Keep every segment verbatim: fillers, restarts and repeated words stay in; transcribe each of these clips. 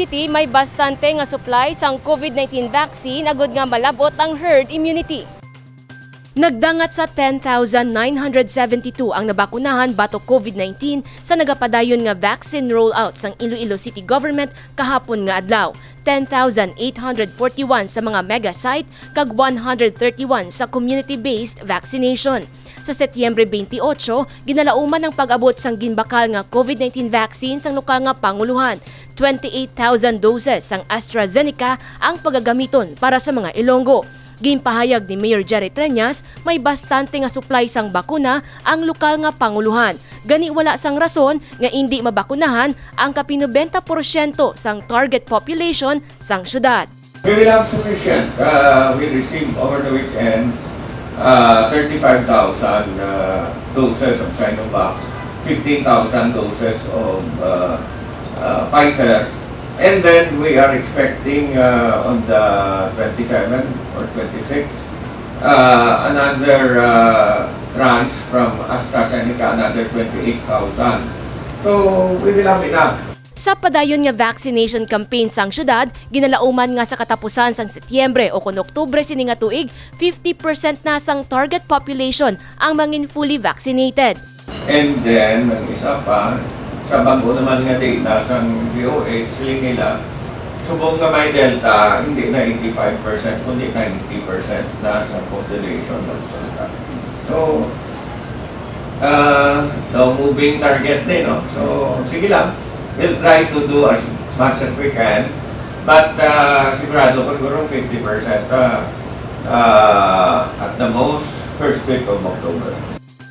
Ti may bastante nga supply sang COVID nineteen vaccine agud nga malab-ot ang herd immunity. Nagdangat sa ten thousand nine hundred seventy-two ang nabakunahan batok COVID nineteen sa nagapadayon nga vaccine rollout sang Iloilo City Government kahapon nga adlaw. Ten thousand eight hundred forty-one sa mga mega site kag one hundred thirty-one sa community-based vaccination. Sa Setyembre twenty-eight, ginalauman ang pag-abot sang ginbakal nga COVID nineteen vaccine sang lokal nga pangulohan, twenty-eight thousand doses sang AstraZeneca ang pagagamiton para sa mga Ilonggo. Ginpahayag ni Mayor Jerry Treñas, may bastante nga supply sang bakuna ang lokal nga pangulohan. Gani, wala sang rason nga indi mabakunahan ang kapin nobenta porsyento sang target population sang syudad. We will have sufficient. Uh, we received over the weekend uh, thirty-five thousand uh, doses of Sinovac, fifteen thousand doses of uh, uh, Pfizer, and then we are expecting uh, on the twenty-seven or twenty-six uh, another uh, tranche from AstraZeneca, another twenty-eight thousand. So, we will have enough. Sa padayon nga vaccination campaign sang syudad, ginalauman nga sa katapusan sang Setyembre o kon Oktubre sini nga tuig, fifty percent na sang target population ang mangin fully vaccinated. And then, ang isa pa, sa bag-o naman nga data sang D O H, siling nila, subong nga may Delta, hindi na eighty-five percent, kundi ninety percent na sa population ng Sultan. So, uh, daw moving target din, no? So, sige lang. We'll try to do as much as we can. But uh, sigurado ko siguro fifty percent uh, uh, at the most first week of October.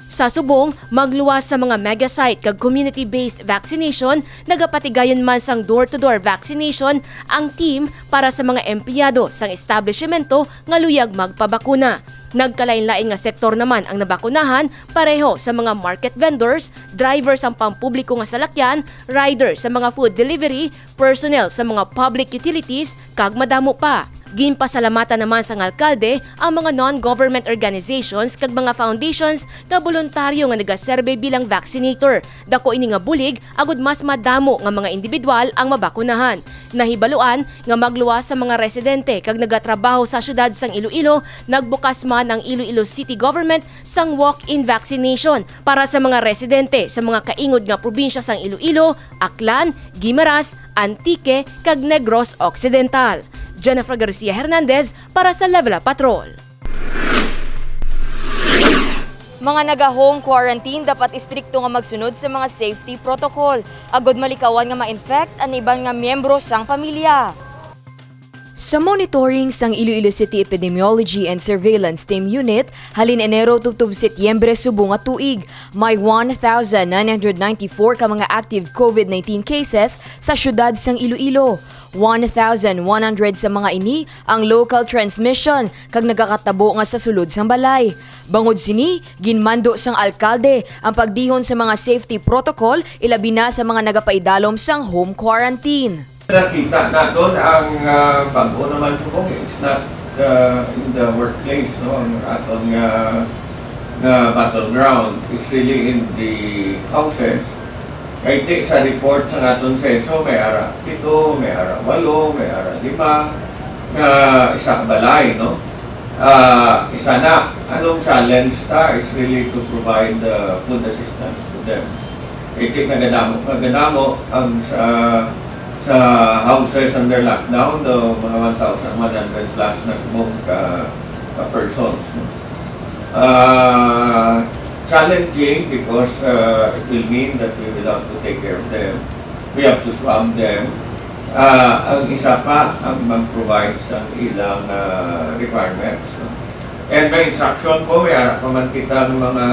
Sa subong, magluwas sa mga mega site kag community-based vaccination, nagapatigayon man sang door-to-door vaccination ang team para sa mga empleyado sang establishmento nga luyag magpabakuna. Nagkalain-lain nga sektor naman ang nabakunahan, pareho sa mga market vendors, driver sang pampubliko nga salakyan, rider sa mga food delivery, personnel sa mga public utilities, kag madamo pa. Ginpasalamatan naman sang alkalde ang mga non-government organizations kag mga foundations nga boluntaryo nga nagaserbi bilang vaccinator. Dako ini nga bulig agud mas madamo nga mga indibidwal ang mabakunahan. Nahibaluan nga magluwas sa mga residente kag nagatrabaho sa siyudad sang Iloilo, nagbukas man ang Iloilo City Government sang walk-in vaccination para sa mga residente sa mga kaingod nga probinsya sang Iloilo, Aklan, Guimaras, Antique, kag Negros Occidental. Jennifer Garcia Hernandez para sa Level Up Patrol. Mga naga-home quarantine dapat istrikto nga magsunod sa mga safety protocol agud malikawan nga ma-infect ang iban nga miyembro sang pamilya. Sa monitoring sang Iloilo City Epidemiology and Surveillance Team Unit, halin Enero tubtob Setyembre subong nga tuig, may one thousand nine hundred ninety-four ka mga active COVID nineteen cases sa siyudad sang Iloilo. One thousand one hundred sa mga ini ang local transmission kag nagakatabo nga sa sulod sang balay. Bangod sini, ginmando sang alkalde ang pagdihon sa mga safety protocol, ilabi na sa mga nagapaidalom sang home quarantine. Nakita naton ang ah, bag-o naman subong, it's not uh, in the workplace, no? Ang aton nga nga battleground is really in the houses. Kay ti sa report sa aton seso, may ara pito, may ara walo, may ara lima nga isa ka balay, no? Ah, isa na, anong challenge ta is really to provide the food assistance to them. Kay ti nagadamo, nagadamo ang sa sa houses under lockdown, do mga one thousand one hundred plus na subong ka, ka persons, no? Ah, challenging because uh, it will mean that we will have to take care of them. We have to swab them. Ah, ang isa pa ang mag-provide sa ilang ah, requirements, no? And may instruction ko, may ara pa man kita ng mga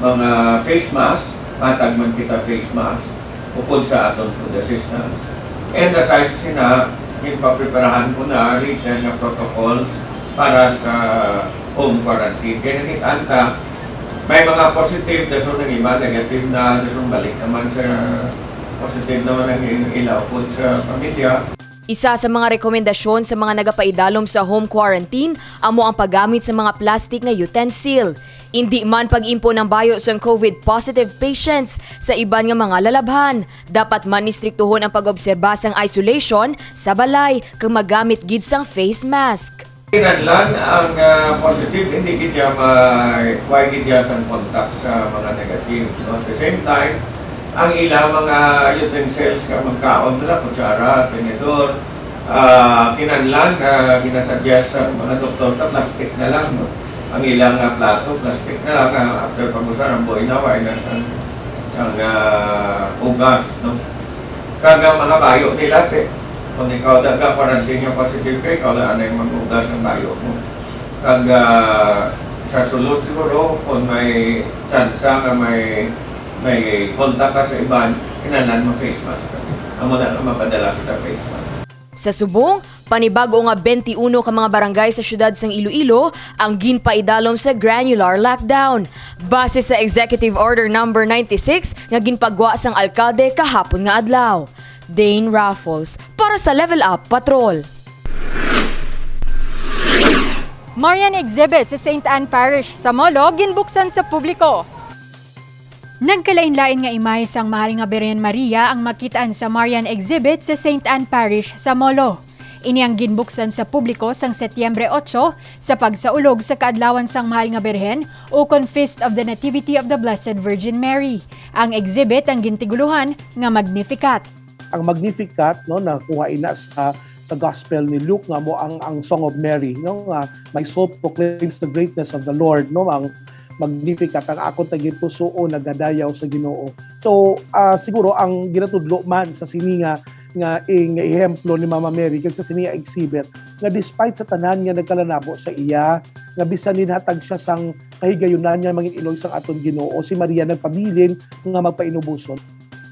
mga face mask, matag man kita face mask, upod sa aton food assistance. And aside sina, ginpapreparahan ko na written nga protocols para sa home quarantine. Kaya nakita ta, may mga positive, dason ang iba negative na, dason balik naman sa positive naman ang ila upod sa pamilya. Isa sa mga rekomendasyon sa mga nagapaidalom sa home quarantine amo ang paggamit sa mga plastic nga utensil. Indi man pag-impo ng bayo sang COVID positive patients sa iban nga mga lalabhan. Dapat man istriktuhon ang pag-obserba sang isolation sa balay kag maggamit gid sang face mask. Kinahanglan ang, ah, positive, hindi gid niya ma-, why gid niya sang contact sa mga negative, no? At the same time, ang ilang mga utensils nga magkaon nila, kutsara, tinidor, ah, kinahanglan, ah, ginasuggest sa mga doktor na plastic na lang, no? Ang ilang, ah, plato, plastic na lang, ah, after pag-usar, ang buhay na, why na sang, sang, ah, hugas, no? Kag ang mga bayo nila, te, kung ikaw daga quarantine nga positive ka, ikaw lang anay mag-hugas ang bayo mo. Kag, ah, sa sulod siguro, kung may tsansa nga may, may kontak ka sa iban, kinahanglan mo face mask ka. Amo na nga mapadala kita face mask. Sa subong, panibag-o nga twenty-one ka mga barangay sa siyudad sang Iloilo ang ginpaidalom sa granular lockdown, base sa Executive Order Number ninety-six nga ginpagwa sang alkalde kahapon nga adlaw. Dane Raffles para sa Level Up Patrol. Marian Exhibit sa Saint Anne Parish sa Molo ginbuksan sa publiko. Nagkalain-lain nga imahe sang Mahal nga Birhen Maria ang makitaan sa Marian Exhibit sa Saint Anne Parish sa Molo. Ini ang ginbuksan sa publiko sang Setyembre otso sa pagsaulog sa kaadlawan sang Mahal nga Birhen, ukon Feast of the Nativity of the Blessed Virgin Mary. Ang exhibit ang gintigulohan nga Magnificat. Ang Magnificat, no, nakuha ina sa, sa Gospel ni Luke, nga mo ang, ang Song of Mary, no, nga, "My soul proclaims the greatness of the Lord," no, ang Magnificat, "Ang akon tagipusoon nagadayaw sa Ginoo." So, ah, siguro ang ginatudlo man sa sini nga, nga, eh, nga ehemplo ni Mama Mary kag sa sini nga exhibit, nga despite sa tanan nga nagkalanabo sa iya, nga bisan ginhatag siya sang kahigayunan nga mangin-iloy sang aton Ginoo, si Maria nagpabilin nga magpainuboson.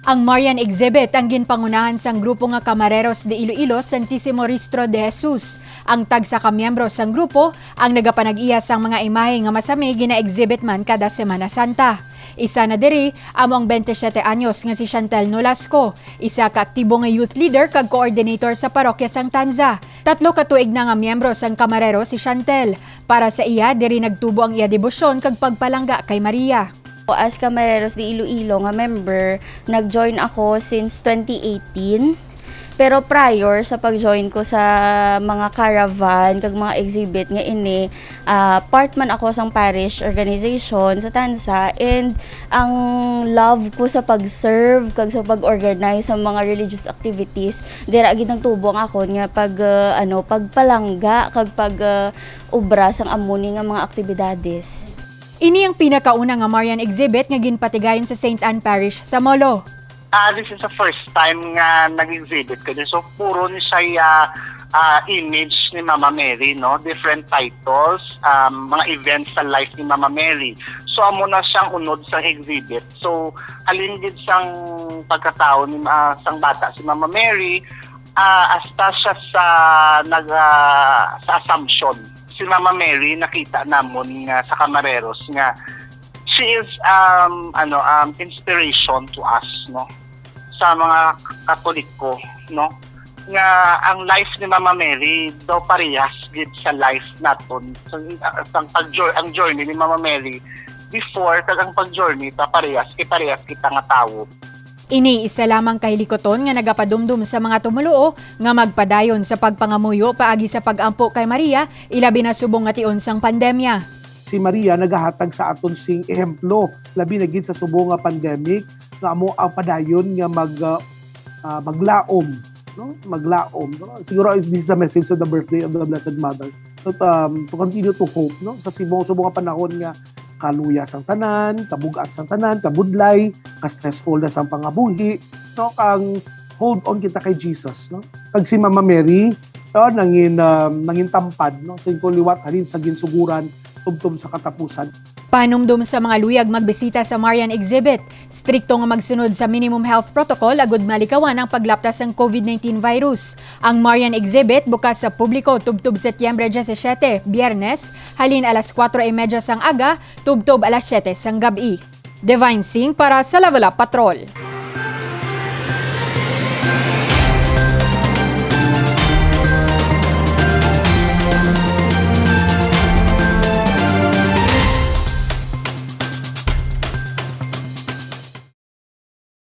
Ang Marian Exhibit ang ginpangunahan sang grupo nga Camareros de Iloilo Santisimo Rostro de Jesus. Ang tagsa ka miyembro sang grupo ang nagapanag-iya sang mga imahe nga masami gina-exhibit man kada Semana Santa. Isa na diri amo ang twenty-seven anyos nga si Chantel Nolasco, isa ka aktibo nga youth leader kag coordinator sa parokya sang Tanza. Tatlo ka tuig na nga miyembro sang Camareros si Chantel. Para sa iya, diri nagtubo ang iya debosyon kag pagpalangga kay Maria. As Camareros de Iloilo nga member, nag-join ako since twenty eighteen. Pero prior sa pag-join ko sa mga caravan kag mga exhibit nga ini, ah, part man ako sang parish organization sa Tanza, and ang love ko sa pag-serve kag sa pag-organize sa mga religious activities, dira gid nagtubo ang akon nga pag, ah, ano, pagpalangga kag pag, ah, obra sang amo ni nga mga aktibidades. Ini ang pinakauna nga Marian exhibit nga ginpatigayon sa Saint Anne Parish sa Molo. Ah, this is the first time nga nag-exhibit ko. So, puro ni siya, ah, image ni Mama Mary, no? Different titles, um, mga events sa life ni Mama Mary. So, amo na siyang unod sa exhibit. So, halin gid sang pagkatawo ni, ah, sang bata si Mama Mary, ah, hasta siya sa nag-, ah, sa Assumption. Si Mama Mary, nakita namon nga sa Camareros nga she is, um, ano, um, inspiration to us, no? Sa mga Katoliko, no? Nga ang life ni Mama Mary daw parehas gid sa life naton. Sa, sa pag-jour-, ang journey ni Mama Mary before kag ang pag-journey ta parehas, kay parehas kita nga tawo. Ini isa lamang ka hilikoton nga nagapadumdom sa mga tumoluo nga magpadayon sa pagpangamuyo paagi sa pag-ampo kay Maria, ilabi na subong nga tion sang pandemya. Si Maria nagahatag sa aton sing ehemplo, labi na gid sa subong nga pandemic, nga amo ang padayon nga mag, ah, ah, maglaom, no? Maglaom, no? Siguro this is the message of the birthday of the Blessed Mother. But, um, to continue to hope, no? Sa subong, subong nga panahon nga kaluya sang tanan, kabug-at sang tanan, kabudlay, ka-stressful na sang pangabuhi, no? Kang hold on kita kay Jesus, no? Kag si Mama Mary, no, nangin, um, nangin tampad, no? Sa liwat halin sa ginsuguran tubtob sa katapusan. Panumdom sa mga luyag magbisita sa Marian Exhibit, strikto nga magsunod sa minimum health protocol agud malikawan ang paglaptas sang COVID nineteen virus. Ang Marian Exhibit bukas sa publiko tubtob Setyembre diyasisiete, Biyernes, halin alas kuwatro y medya sang aga tubtob alas siyete sang gab-i. Divine Singh para sa Level Up Patrol.